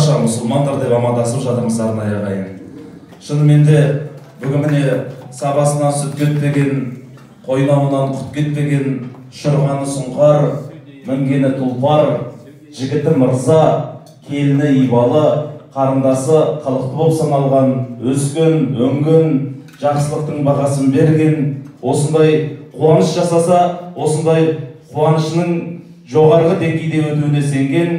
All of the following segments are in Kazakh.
Барша мұсылмандар деп амандасып жатырмыз арнайы ағайын. Шынымен де бүгін міне сабасынан сүт кетпеген, қойнауынан құт кетпеген, ұшырғаны сұңқар, мінгені тұлпар, жігіті мырза, келіні ибалы, қарындасы қылықты болып саналған, өскен, өнген, жақсылықтың бағасын берген, осындай қуаныш жасаса, осындай қуанышының жоғарғы деңгейде өтуіне сенген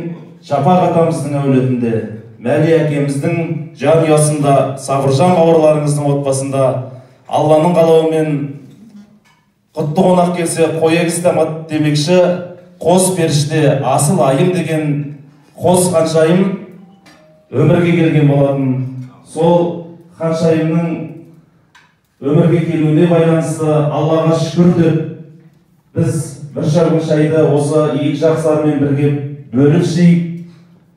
Жапақ атамыздың әулетінде, Мәли әкеміздің жанұясында, Сабыржан бауырларыңыздың отбасында Алланың қалауымен құтты қонақ келсе қой егіз тамат демекші, қос періште асыл айым деген қос ханшайым өмірге келген болатын. Сол ханшайымның өмірге келуіне байланысты Аллаға шүкір деп біз бір шәугім шайды осы игі жақсылармен бірге бөліп ішейік.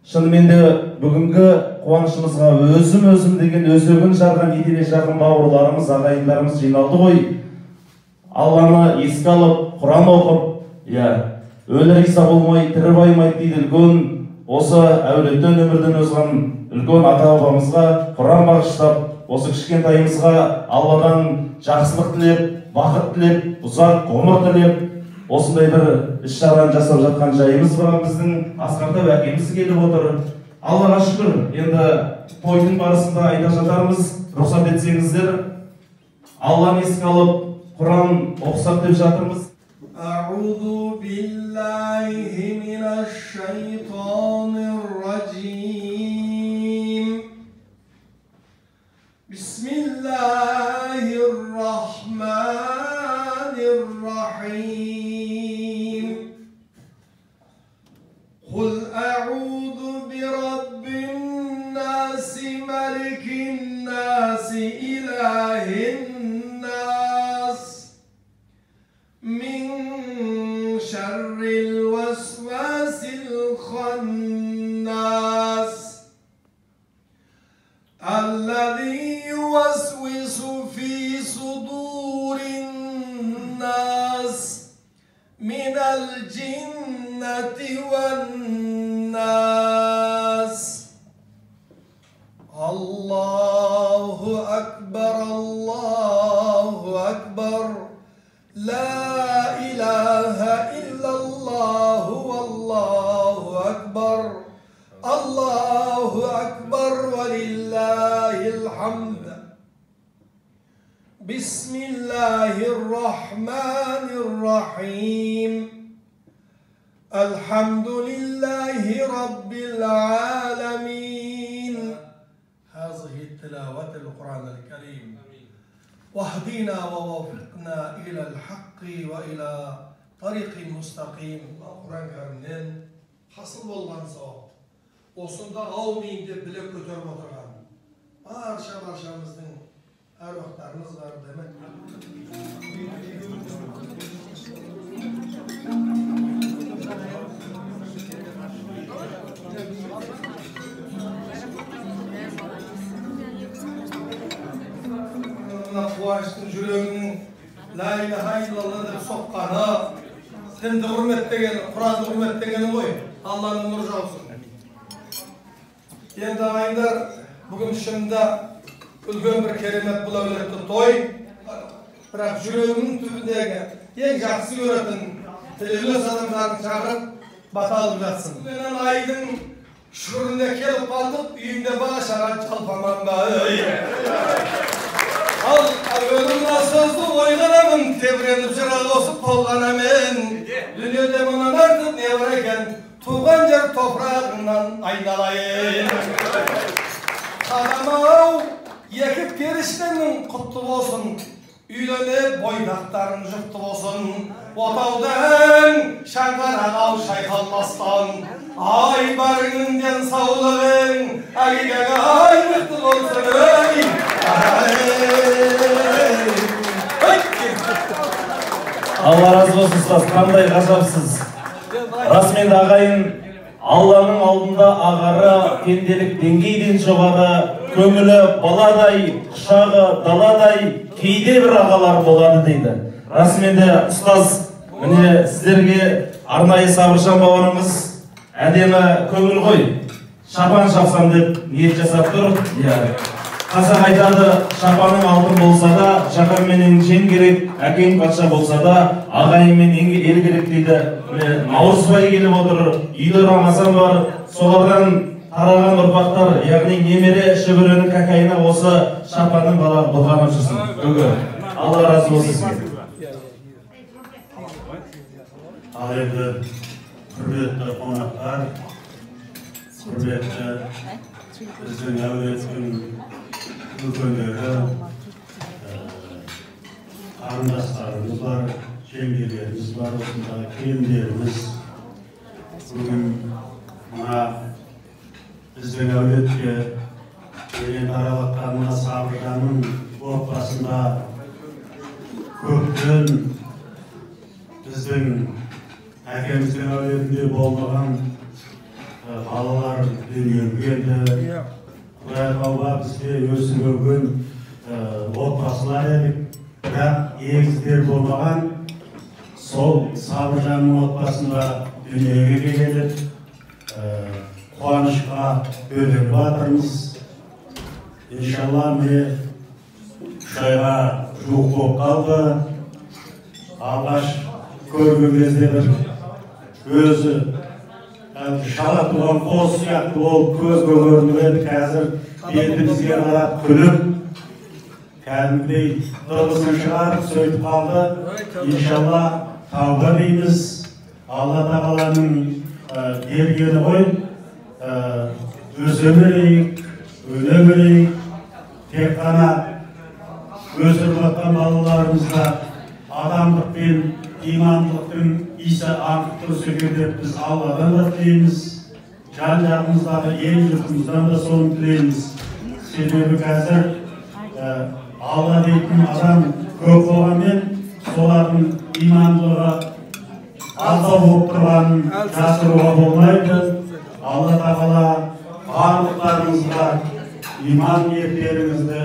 Шынымен де бүгінгі қуанышымызға өзім-өзім деген өзегін жарған етене жақын бауырларымыз, ағайындарымыз жиналды ғой. Алланы еске алып, Құран оқып, иә, өлі риза болмай, тірі баймайды дейді үлкен осы әулеттен өмірден озған үлкен ата-бабамызға Құран бағыштап, осы кішкентайымызға Алладан жақсылық тілеп, бақыт тілеп, ұзақ ғұмыр тілеп, осындай бір іс-шараны жасап жатқан жайымыз бар. Біздің Асқар әкеміз келіп отыр. Аллаға шүкір, енді тойдың барысында айта жатармыз, рұқсат етсеңіздер, Алланы еске алып, Құран оқысақ деп жатырмыз. أعوذ بالله من الشيطان الرجيم. بسم الله الرحمن الرحيم. قل أعوذ برب الناس ملك الناس إله الناس من شر الوسواس الخناس الذي يوسوس في صدور الناس من الجنة والناس. الله أكبر الله أكبر لا إله إلا الله والله أكبر الله أكبر ولله الحمد. بسم الله الرحمن الرحيم. الحمد لله رب العالمين. هذه تلاوة القرآن الكريم. واهدنا ووفقنا إلى الحق وإلى طريق مستقيم. Құран кәрімнен хасыл болған сауап. Осында аумин деп білек көтеріп отырған барша-баршамыздың әруақтарымыз бар демек. Мына қуаныштың жүрегінің ла илаха иллалла деп соққаны, дінді құрметтеген, Құранды құрметтегені ғой. Алланың нұры жаусын. Енді ағайындар, бүгін шынында үлкен бір керемет бұл әулетті той. Бірақ жүрегінің түбіндегі ең жақсы көретін тілеулес адамдарын шақырып бата алып жатсын. Менен айдың шүкіріне келіп қалдық, үйімде бала шаға жалпаман ба. Ал әуелі мына сөзді ойланамын, тебіреніп жыра қосып толғанамын. Дүниеде мұнан артық не бар екен, туған жер топырағынан айналайын. Адам-ау, екі періштенің құтты болсын, үйленіп бойдақтарың жұқты болсын. Отаудың шаңырақ-ау шайқалмастан, ай барыңның денсаулығың, әйгерім ай мықты болсын. Алла разы болсын, ұстаз, қандай ғажапсыз. Расымен де ағайын, Алланың алдында ағары, пенделік деңгейден жоғары, көңілі баладай, құшағы даладай, кейде бір ағалар болады дейді. Расымен де ұстаз, міне сіздерге арнайы Сабыржан бауырымыз әдемі көңіл ғой. шапан жапсам деп ниет жасап тұр. Қазақ айтады, шапаның алтын болса да, жақанменен жең керек, әкең патша болса да, ағайынмен ел керек дейді. Міне, Наурызбай келіп отыр, үйде Рамазан бар, солардан тараған ұрпақтар, яғни немере шөберенің кәкайына осы шапанның балағы былғанып жүрсін. Бүгін Алла разы болсын сізге. Ал енді құрметті қонақтар, құрметті біздің әулеттің үлкендері, қарындастарымыз бар, жеңгелеріміз бар, осында келіндеріміз. Бүгін мына біздің әулетке елен тарап мына Сабыржанның отбасында көптен біздің әкеміздің әулетінде болмаған балалар дүниеге келді. Құдай тауба бізге өсіп өнген отбасылар едік, бірақ егіздер болмаған. Сол Сабыржанның отбасында дүниеге келіп, қуанышқа бөленіп жатырмыз. Иншалла, міне 3 айға жуық болып қалды. Алғаш көрген кезде бір өзі шала туған қоз сияқты болып көзге көрініп еді. Қазір бетімізге қарап күліп, кәдімгідей дыбысын шығарып сөйтіп қалды. Иншалла, тауба дейміз. Алла тағаланың бергені ғой. Өсе берейік, өне берейік. Тек қана өсіріп жатқан балаларымызға адамдық пен имандылықтың иісі аңқып тұрса екен деп біз Алладан да тілейміз. Жан жағымыздағы ел жұртымыздан да соны тілейміз. Себебі қазір Алла дейтін адам көп болғанмен, солардың имандылығы аздау болып тұрғанын жасыруға болмайды. Алла тағала барлықтарыңызға иман ниеттеріңізді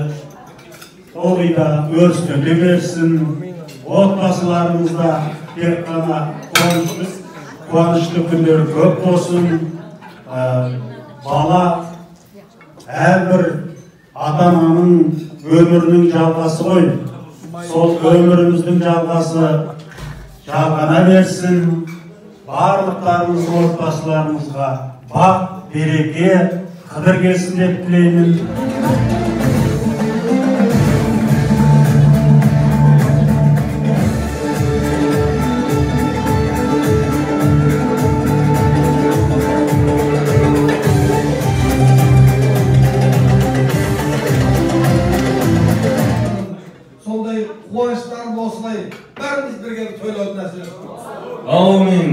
ылғи да өрістете берсін. Отбасыларыңызда тек қана қуанышты күндер көп болсын. Бала әрбір ата-ананың өмірінің жалғасы ғой. Сол өміріміздің жалғасы жалғана берсін. Барлықтарыңыздың отбасыларыңызға бақ, береке, қыдыр келсін деп тілеймін. Сондай қуаныштарын осылай бәріміз бірге тойлауды нәсіп етсін. Аумин.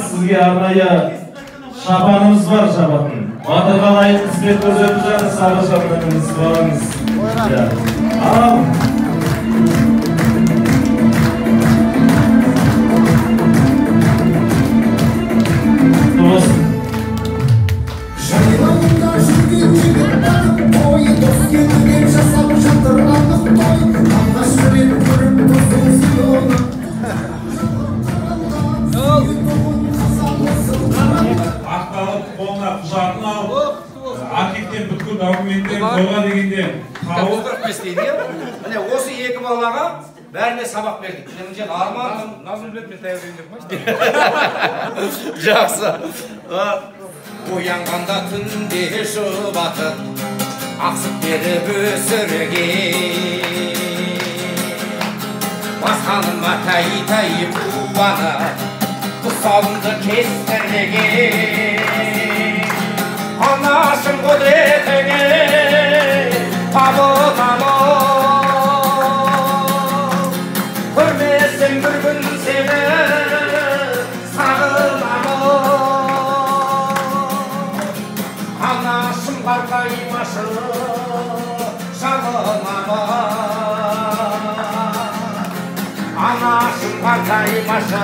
Сізге арнайы шапанымыз бар, шапатын. Батырға лайық қызмет көрсетіп жатыр Сабыржан ініміз, баламыз. Ал болсын. Жайлауында жүрген жігіт бағып бойы, дос келді деп жасап жатыр анық той. Алғаш рет көріп досым сені. Ақталып, қолына құжатын алып, архивтен бүткіл документтерін қолға дегенде тауып. Міне, осы екі балаға бәріне сабақ бердік. Міне, мына жерде Арман, Назым біледі, мен таяқ жейін деп қойшы. Жақсы. Оянғанда түнде жұбатып, ақ сүт беріп өсірген. Басқаныма тәй-тәй қуанып, тұсауымды кестірген. Анашым құдіретіңе табынамын. Көрмесем бір күн сені сағынамын. қартаймашы,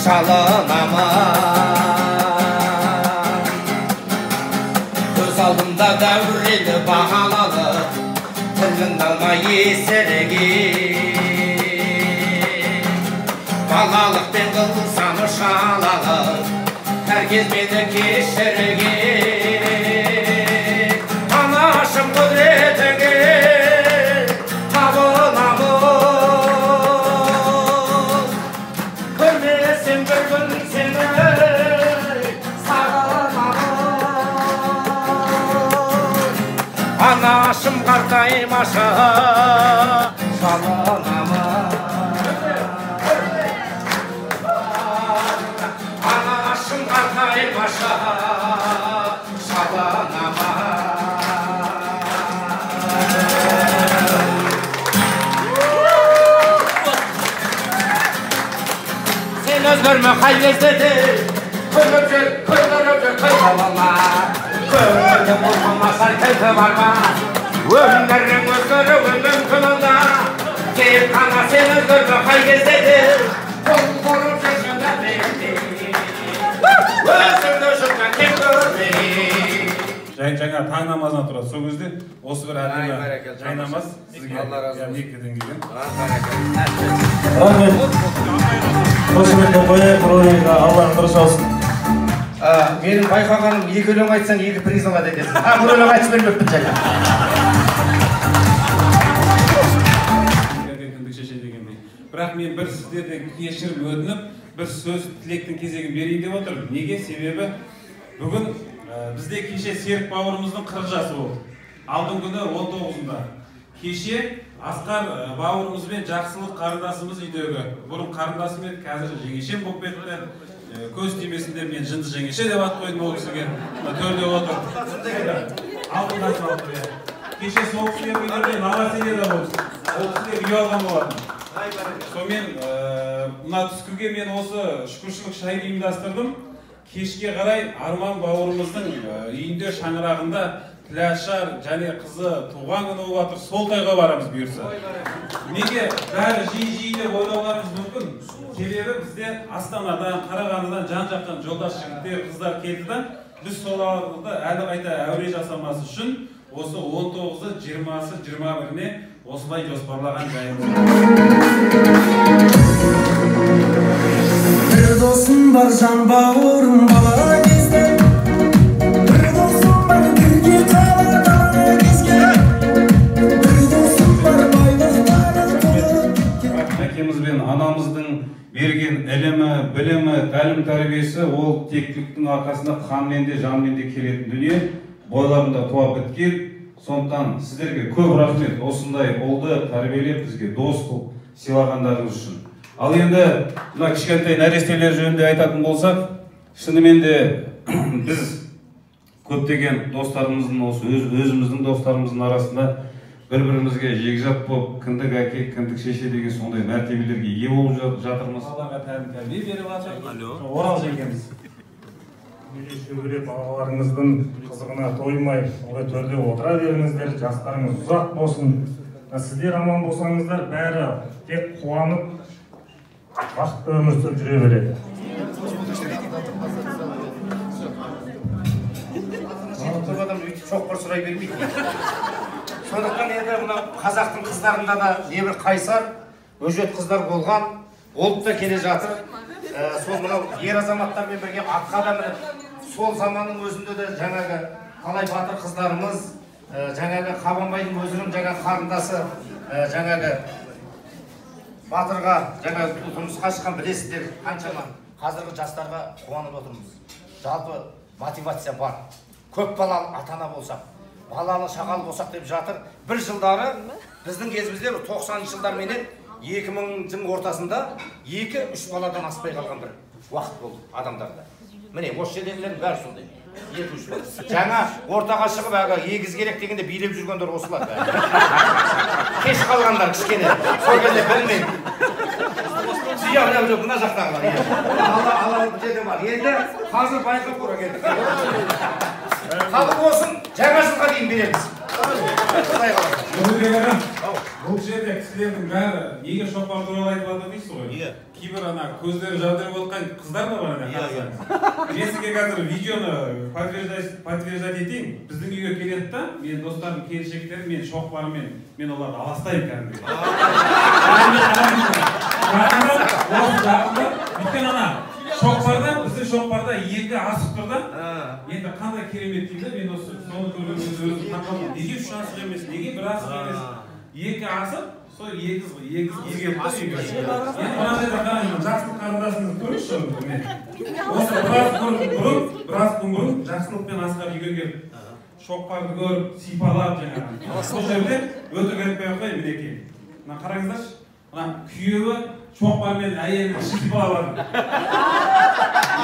жалынамын. Көз алдымда дәурені бағалалы, тілін алма есірген. Балалықпен қылсам шалалық, әркез мені кешірген. Анашым құдіретіңе табынамын. Көрмесем бір күн сені сағынамын. Анашым қартаймашы, жалынамын. Анашым қартаймашы, жалынамын. Сен өзгерме қай кезде де, күліп жүр, күлдіріп жүр күн балалар. Көңілді болмаса кілті бар ма? Өмірің өзгеруі мүмкін онда. Тек қана сен өзгерме қай кезде де, қол ұрып жүрші дәмеңде. Өзіңді жұртқа кем көрме. Жаңа таң намазына тұрады. Сол кезде осы бір әдемі жай намаз сізге Меккеден келген. Рахмет. Қошеметтен қояйық, Нұрбек Алланың дұрыс болсын. Менің байқағаным, екі өлең айтсаң, екі приз алады екенсің. Бір өлең айтып бермеппін жаңа. Кіндік шеше дегендей. Бірақ мен бір сіздерден кешірім өтініп, бір сөз тілектің кезегін берейін деп отырмын. Неге? Себебі бүгін бізде кеше Серік бауырымыздың 40 жасы болды. Алдың күні 19-ында. Кеше Асқар бауырымыз бен Жақсылық қарындасымыз үйдегі. Бұрын қарындасым еді, қазір жеңешем болып кетті. Көз тимесін деп мен жынды жеңеше деп ат қойдым ол кісіге. Төрде отыр. Алтынға салып тұр. Кеше сол кісілер үйлерде новоселье де болды. Ол кісілер үй алған болатын. Сонымен мына түскіге мен осы шүкіршілік шайын ұйымдастырдым. Кешке қарай Арман бауырымыздың үйінде, шаңырағында Тіләшар және қызы туған күні болып жатыр. Сол тойға барамыз бұйырса. Неге бәрі жиі-жиі деп ойлауларыңыз мүмкін? Себебі бізде Астанадан, Қарағандыдан жан-жақтан жолдас жігіттер, қыздар келді да, біз соларды әлі қайта әуре жасамас үшін осы 19-ы, 20-сы, 21-іне осылай жоспарлаған жайымыз. Бір досым бар, жан бауырым, бала кезден. Бір досым бар, бірге қала дала кезген. Бір досым бар, байлықтары толып кеткен. Әкеміз бен анамыздың берген ілімі, білімі, тәлім тәрбиесі ол тектіліктің арқасында қанмен де, жанмен де келетін дүние, бойларында туа біткен. Сондықтан сіздерге көп рахмет, осындай ұлды тәрбиелеп бізге дос қылып сыйлағандарыңыз үшін. Ал енді мына кішкентай нәрестелер жөнінде айтатын болсақ, шынымен де біз көптеген достарымыздың, осы өзіміздің достарымыздың арасында бір-бірімізге жекжат болып, кіндік әке, кіндік шеше деген сондай мәртебелерге ие болып жатырмыз. Балаға тәлім тәрбие беріп жатыр. Орал жеңгеміз. Шөбере балаларыңыздың қызығына тоймай, олай төрде отыра беріңіздер, жастарыңыз ұзақ болсын. Сіздер аман болсаңыздар, бәрі тек қуанып, бақытты өмір сүріп жүре береді. Көп адам өйтіп шоқпар сұрай бермейді. Сондықтан енді мына қазақтың қыздарында да небір қайсар, өжет қыздар болған, болып та келе жатыр. Сол мынау ер азаматтармен бірге атқа да мініп, сол заманның өзінде де жаңағы талай батыр қыздарымыз, жаңағы Қабанбайдың өзінің жаңа қарындасы, жаңағы батырға жаңа тұрмысқа шыққан білесіздер қаншама. Қазіргі жастарға қуанып отырмыз. Жалпы мотивация бар. Көп балалы ата-ана болсақ, балалы шағалы болсақ деп жатыр. Бір жылдары біздің кезімізде 90-шы жылдар менен 2000-ның ортасында 2-3 баладан аспай қалған бір уақыт болды адамдарда. Міне осы жердегілердің бәрі сондай. 2-3 бала. Жаңа ортаға шығып әлгі егіз керек дегенде билеп жүргендер осылар бәрі. Кеш қалғандар кішкене. Сол кезде білмеймін. Иә, мына мына жақтағылар. Ала бұл жерде бар. Енді қазір байқап көр келдік. Қабыл болсын, жаңа жылға дейін береміз. Құдай қаласа. Нұрбек аға, бұл жерде жерде кісілердің бәрі неге шоқпар туралы айтып жатыр дейсіз ғой? Иә. Кейбір ана көздері жаудырап отқан қыздар да бар ана Иә, иә. қарасаңыз. Мен сізге қазір видеоны подтверждать етейін. Біздің үйге келеді да, менің достарым, келіншектерім, мен шоқпармен, мен оларды аластаймын кәдімгідей. Жақында, осы жақында, өйткені ана шоқпарда, біздің шоқпарда екі асық тұр да. Енді қандай керемет деймін да, мен осы соны көрген кезде өзім таңқалдым. Неге үш асық емес, неге бір асық емес? Екі асық, сол егіз егіз қыз келді да үйге. Енді мына жерде қараңыз, Жақсылық қарындасымызды көріңізші міне. Осы біраз күн бұрын Жақсылық пен Асқар үйге келіп, шоқпарды көріп, сипалап жаңағы. Сол жерде өтірік айтпай ақ қояйын, мінекей. Мына қараңыздаршы, мына күйеуі шоқпармен әйелін ішін сипалап жатыр.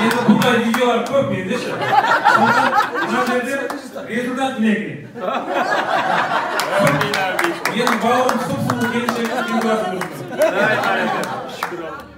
Енді бұндай видеолар көп менде ше. Сондықтан мына жерде результат мінекей. Менің бауырым сұп-сұлу келіншегім фигурасы көріп тұр.